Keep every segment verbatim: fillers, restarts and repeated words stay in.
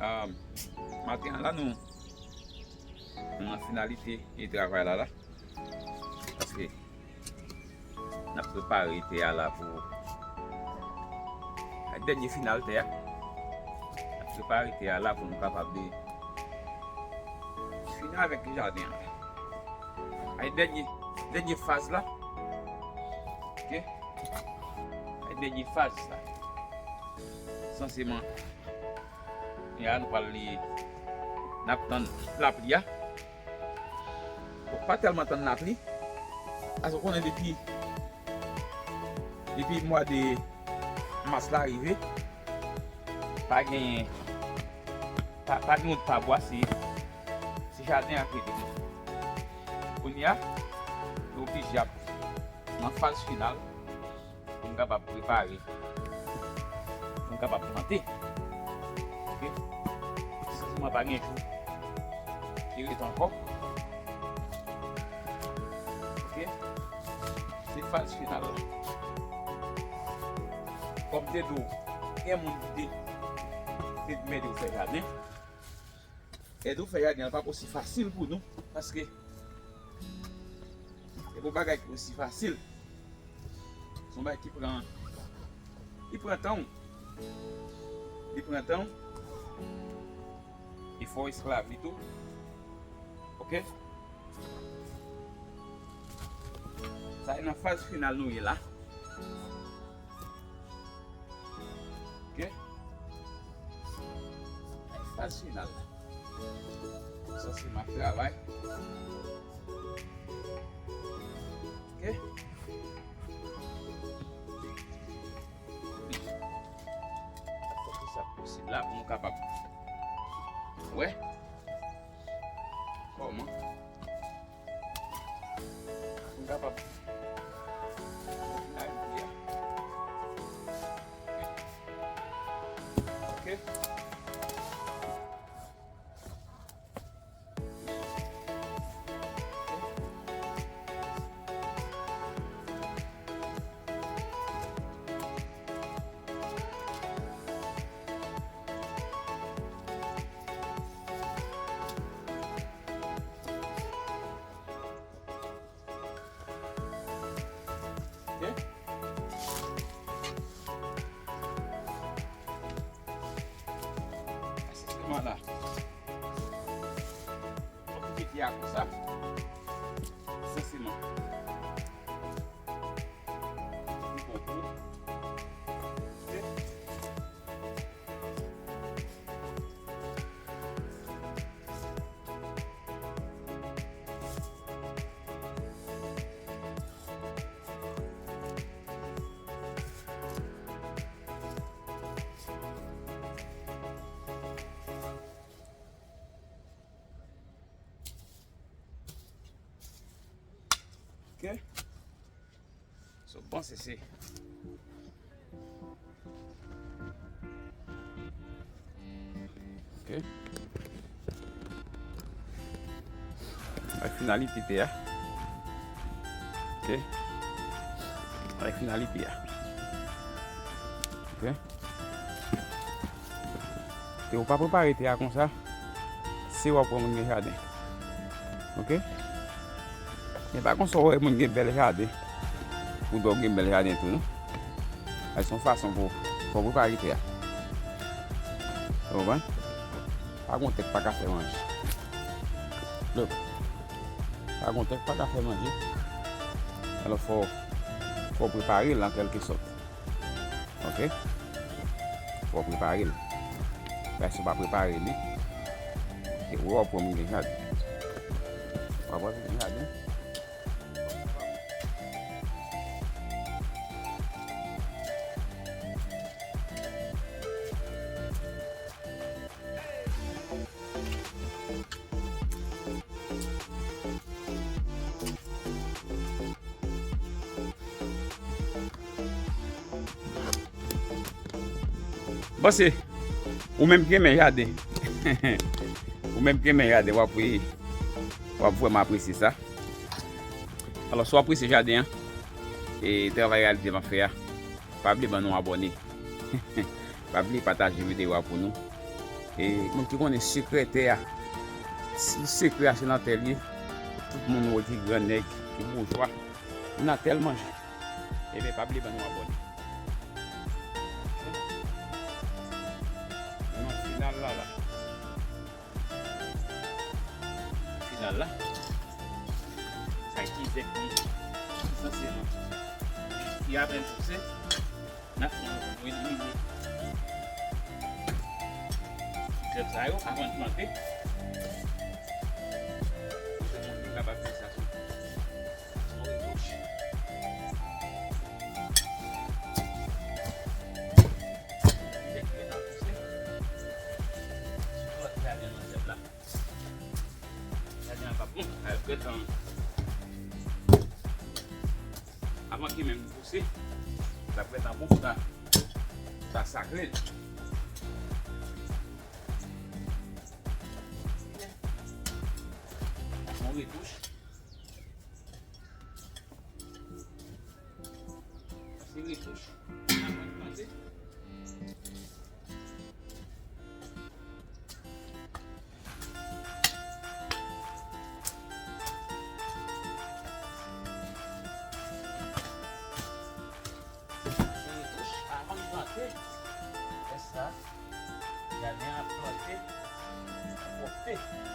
Ah, maten an la, nou, nou nan finalite e travay la la. Paske n ap prepare tè a la pou, ak dènye final tè a. N ap prepare tè a la pou nou kapab de fini avèk jaden an. Ay dènye, dènye faz la. Ok? Ay dènye faz la. Sanseman, ya nou pral li, n ap tann lapli a. Bon, pa tèlman tann lapli. Paske w konnen depi, depi mwa de mas la rive, pa gen, pa, pa gen wout pa bwa, se, se jaden an k rete konsa. Kounye a, yo oblije ap nan faz final pou n kapab prepare, pou n kapab plante. Ok? Sanseman pa gen jou ki rete ankò. Ok? Se faz final la. Kòm te di w, gen moun ki te, te mande w fè jaden. Ede w fè jaden an pa osi fasil pou nou, paske se pa yon bagay ki osi fasil. Se yon bagay ki pran, li pran tan w. Li pran tan w. Li fè w esklav li tou. Ok? Sa e nan faz final nou ye la. Ok? Sa e faz final la. Sa se m ap travay. Ok? Fè tout sa posib la pou nou kapab wè kòman pou nou kapab finalize a. Ok? Ok? Sa se sèlman la. Mwen kite a konsa. Sanseman. Li bon kou. Ok? Ok. So, bon, se, se. Ok. Ay finalite tè a. Ok. Ay finalite a. Ok. Ke ou pa prepare tè a konsa, se w ap wè moun gen jaden. Ok? Men pa konsa w wè moun gen bèl jaden, ou dwe gen bèl jaden tou, non? Sa se yon fason pou, pou prepare tè a. Ou konprann? Pa gen tè k pa ka fè manje. Look. Pa gen tè k pa ka fè manje. Alò, fò, fò w prepare l an kèlke sòt. Ok? Fò w prepare l. Paske si w pa prepare li, e w ap pran moun gen jaden. W ap pran moun gen jaden. Bon, se ou menm ki renmen jaden. Ou menm ki renmen jaden, w ap, w ap vrèman apresye sa. Alò, si w apresye jaden an, e travay reyalize m ap fè a, pa bliye ban nou abòne. Pa bliye pataje videyo a pou nou. E moun ki konnen sekrè tè a, si sekrè a se nan tè l ye, tout moun wè ki gran nèg, ki boujwa, nan tè l manje. Ebyen, pa bliye ban nou abòne. Nan final la, la. Final la. Sa ki zèb ki, ki sanse, ki apèn pouse. N ap fè yon elimine zèb sa yo avan n plante. Pou ke moun kapab fè sa sou, sou retouch. Zèb ki gentan pouse. Sou lòt jaden nan zèb la. Jaden an p ap bon. Al gentan. Avan ke menm li pouse, l ap gentan bon pou ta, pou ta sakle l. Yon retouch. Se retouch. N ap plante. Avan m plante, fè sa, jaden an plante an pwòpte. Ok?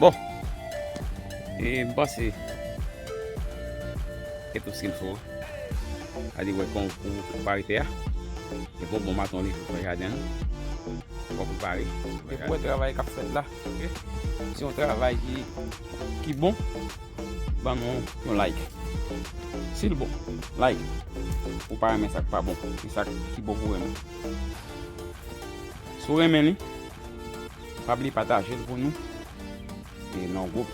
Bon, e m panse se tout sa k fò. Gade wè kon pou pare tè a. Depi w bon maten w leve pou fè jaden an, fò w prepare. Depi w wè travay k ap fèt la, se yon travay ki, ki bon, ban nou yon like. Si l bon, like. Ou pa renmen sa k pa bon, se sa ki bon pou renmen. Si w renmen li, pa bliye pataje l pou nou. E nan gwoup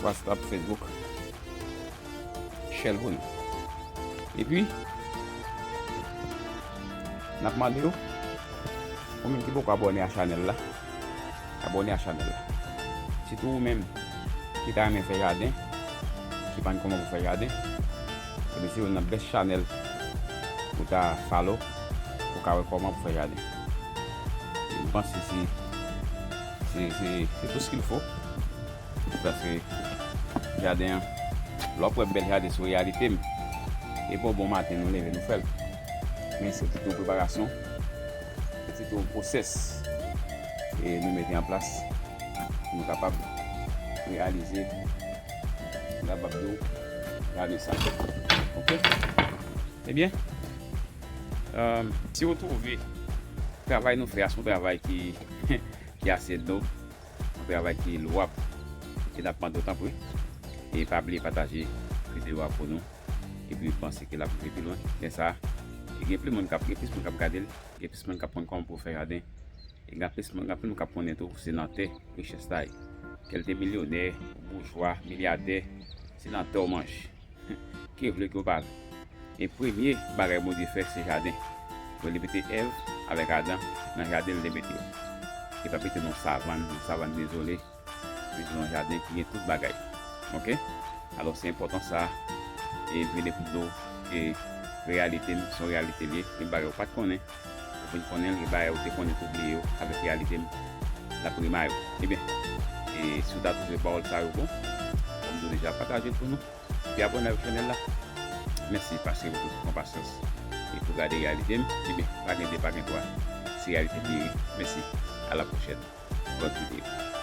WhatsApp, Facebook, share l pou nou. Epi, n ap mande w, ou menm ki poko abòne a chanèl la, abòne a chanèl la. Sitou ou menm ki ta renmen fè jaden, ki pa konn kòman pou fè jaden, ebyen se youn nan best chanèl ou ta follow, ou ka wè kòman pou fè jaden. E m panse se, se, se, c'est tout ce qu'il faut. Paske jaden an, lè w ap wè bèl jaden sou Réalité M, e pa w bon maten nou leve nou fè l. Men se tout yon preparasyon, se tout yon pwosès e nou mete an plas pou nou kapab reyalize, nou kapab di w, jaden sa. Oke? Ebyen, si w twouve travay nou fè a se yon travay ki, ki ase nob, yon travay ki lwab, e n ap mande w tanpri, e pa bliye pataje videyo a pou nou, epi m panse ke l ap rive pi lwen. Lè sa a, e gen plis moun k ap, gen plis moun k ap gade l, gen plis moun k ap konn kòman pou fè jaden, e gen plis moun, gen plis moun k ap konnen tou, se nan tè richès la ye. Kè l te milyonè, boujwa, milyadè, se nan tè w manje. Ke w vle ke w pa vle. E premye bagay Bondye fè, se jaden. Bon, li mete Èv avèk Adan nan jaden, li te mete yo. Li pa mete nan savann, nan savann dezole, li mete nan jaden ki gen tout bagay. Oke? Alò, se enpòtan sa, e vini pou nou, e Réalité M, se yon reyalite li ye, gen bagay ou pa t konnen, ou vin konnen l, gen bagay ou te konnen, te bliye yo, avèk Réalité M, l ap remare w. Ebyen, e si w ta twouve pawòl sa yo bon, kòm nou deja pataje l pou nou, epi abòne avèk chanèl la. Mèsi paske ou toujou pran pasyans e pou gade Réalité M. Ebyen, pa gen de, pa gen twa. Se Réalité M li ye. Mèsi. A la pwochèn. Bòn videyo.